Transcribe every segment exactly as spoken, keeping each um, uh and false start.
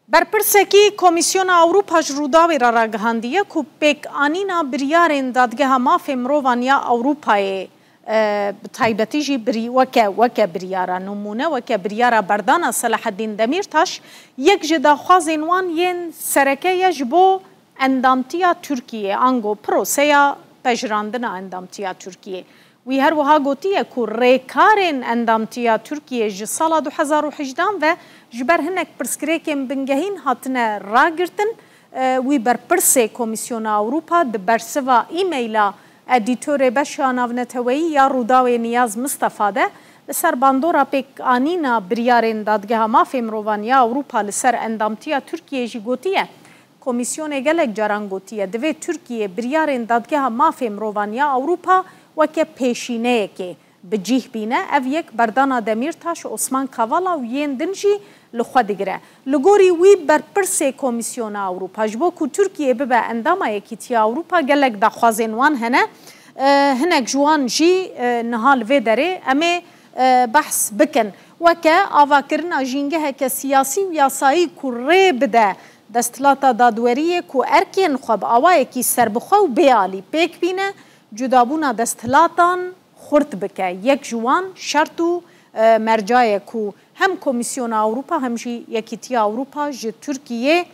Berpirsekî Komîsyona Ewropa ji Rûdawê re ragihandiye ku pêkanîna biryarên Dadgeha Mafê Mirovan ya Ewropayê, e, bi taybetî jî birî-, weke, weke biryara nimûne, weke biryara berdana Selaheddîn Demîrtaş, yek ji daxwazên wan yên sereke ye ji bo endamtiya Tirkiyê, ango proseya pejirandina endamtiya Tirkiyê. Wî her wiha gotiye ku rêkarên endamtiya Tirkiyê ji sala du hezar û hejdehan ve ji ber hinek pirsgirêkên bingehîn hatine ragirtin. E, wî berpirsê Komîsyona Ewropa di bersiva e-maila edîtorê beşa navneteweyî ya Rûdawê Niyaz Mistefa de li ser bandora pêkanîna biryarên Dadgeha Mafê Mirovan ya Ewropa li ser endamtiya Tirkiyê jî gotiye, Komîsyonê gelek caran gotiye, divê Tirkiye biryarên Dadgeha Mafê Mirovan ya Ewropa weke pêşîneyekê bi cih bîne. Ev yek berdana Demîrtaş, Osman Kavala û yên din jî li xwe digire. Li gorî wî, berpirsê Komîsyona Ewropa ji bo ku Tirkiye bibe endama Yekîtiya Ewropa, gelek daxwazên wan hene. E, hinek ji wan jî, e, niha li vê derê em ê, e, behs bikin. Weke avakirina jîngeheke siyasî û yasayî ku rê bide desthilata dadweriyê ku erkên xwe bi awayekî serbixwe û bêalî pêk bîne, cudabûna desthilatan xurt bike. Yek ji wan şert û, e, merca ye ku hem Komîsyona Ewropa hem jî Yekîtiya Ewropa ji Tirkiyê,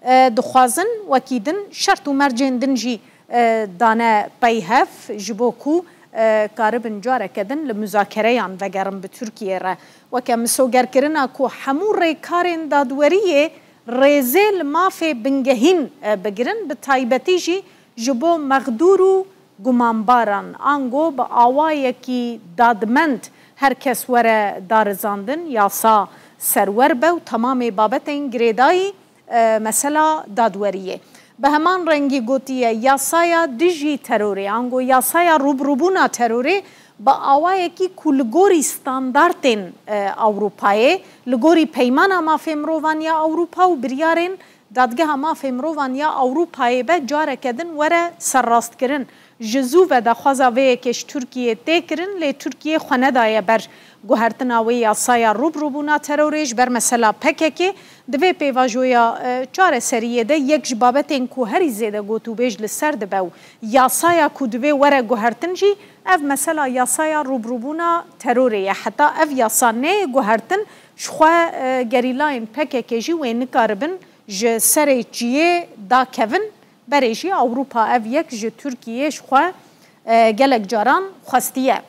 e, dixwazin, wekî din şert û mercên din jî, e, dane pey hev ji bo ku, e, karibin careke din li muzakereyan vegerin bi Tirkiyê re. Weke misogerkirina ku hemû rêkarên dadweriyê rêzê li mafê bingehîn, e, bigirin, bi taybetî jî ji bo mexdûr û gumanbaran, ango bi awayekî dadmend her kes were darizandin, yasa serwer be û temamê babetên girêdayî, e, mesela dadweriyê. Bi heman rengî gotiye, yasaya dijî terorê, ango yasaya rûbirûbûna terorê bi awayekî ku li gorî standartên, e, Ewropayê, li gorî Peymana Mafê Mirovan ya Ewropa û biryarên Dadgeha Mafê Mirovan ya Ewropayê be, careke din were serrastkirin. Ji zû ve daxwaza vê yekê ji Tirkiyê tê kirin, lê Tirkiye xwe nedaye ber guhertina wê yasaya rûbirûbûna terorê. Ji ber mesela P K K, di vê pêvajoya, e, çareseriyê de yek ji babetên ku herî zêde gotûbêj li ser dibe û yasaya ku divê were guhertin jî ev mesela yasaya rûbirûbûna terorê ye. Heta ev yasa neyê guhertin, ji xwe, e, gerîlayên P K K jî wê nikaribin ji serê çiyê dakevin. Berê jî Ewropa ev yek ji Tirkiyê ji xwe, e, gelek caran xwestiye.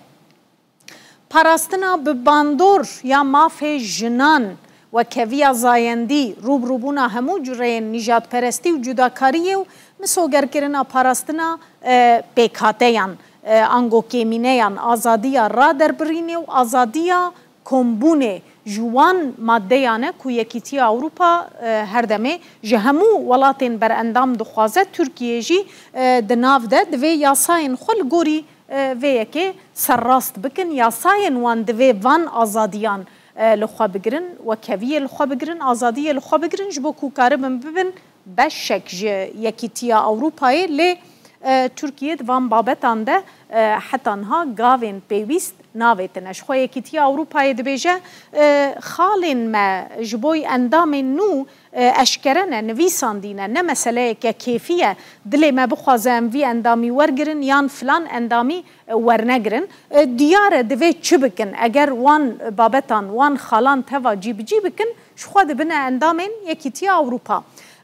Parastina bi bandor ya mafê jinan, wekeviya zayendî, rûbirûbûna hemû cureyên nîjadperestî û cudakariyê û misogerkirina parastina, e, pêkhateyan, e, ango kêmîneyan, azadiya raderbirînê û azadiya kombûnê ji wan maddeyan e ku Yekîtiya Ewropa, e, her demê ji hemû welatên berendam dixwaze, Tirkiye jî, e, di nav de. Divê yasayên xwe li gorî, e, vê yekê serrast bikin. Yasayên wan divê van azadiyan, e, li xwe bigirin, wekheviyê li xwe bigirin, azadiyê li xwe bigirin, ji bo ku karibin bibin beşek ji Yekîtiya Ewropayê, lê, e, Tirkiye di van babetan de, e, heta niha gavên pêwîst navêtine. Ji xwe Yekîtiya Ewropayê dibêje, e, xalên me ji bo endamên nû, e, eşkere ne, nivîsandî ne, ne meseleyeke kêfî ye. Dilê me bixwaze em vî endamî wergirin yan filan endamî, e, wernegirin. E, diyar e divê çi bikin? Eger wan babetan, wan xalan teva cîbicî bikin, ji xwe dibine endamên Yekîtiya Ewropa.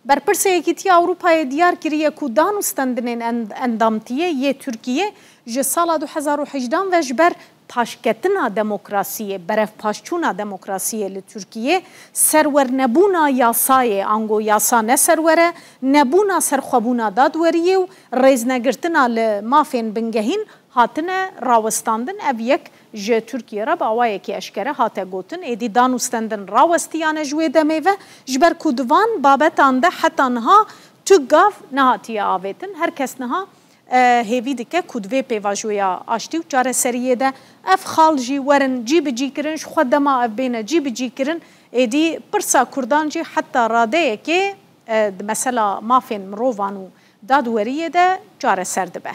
Berpirsê Yekîtiya Ewropayê diyar kiriye ku danûstendinên end-, endamtiyê yê Tirkiyê ji sala du hezar û hejdehan ve ji ber paşketina demokrasiyê, berevpaşçûna demokrasiyê li Tirkiyê, serwernebûna yasayê, ango yasa neserwer e, nebûna serxwebûna dadweriyê û rêznegirtina li mafên bingehîn hatine rawestandin. Ev yek ji Tirkiyê re bi awayekî eşkere hate gotin. Êdî danûstendin rawestiyane ji wê demê ve, ji ber ku di van babetan de heta niha tu gav nehatiye avêtin. Her kes niha, e, hêvî dike ku di vê pêvajoya aştî û çareseriyê de ev xal jî werin cîbicîkirin, ji xwe dema ev bêne cîbicîkirin, êdî pirsa Kurdan jî heta radeyekê, e, di mesela mafên mirovan û dadweriyê de çareser dibe.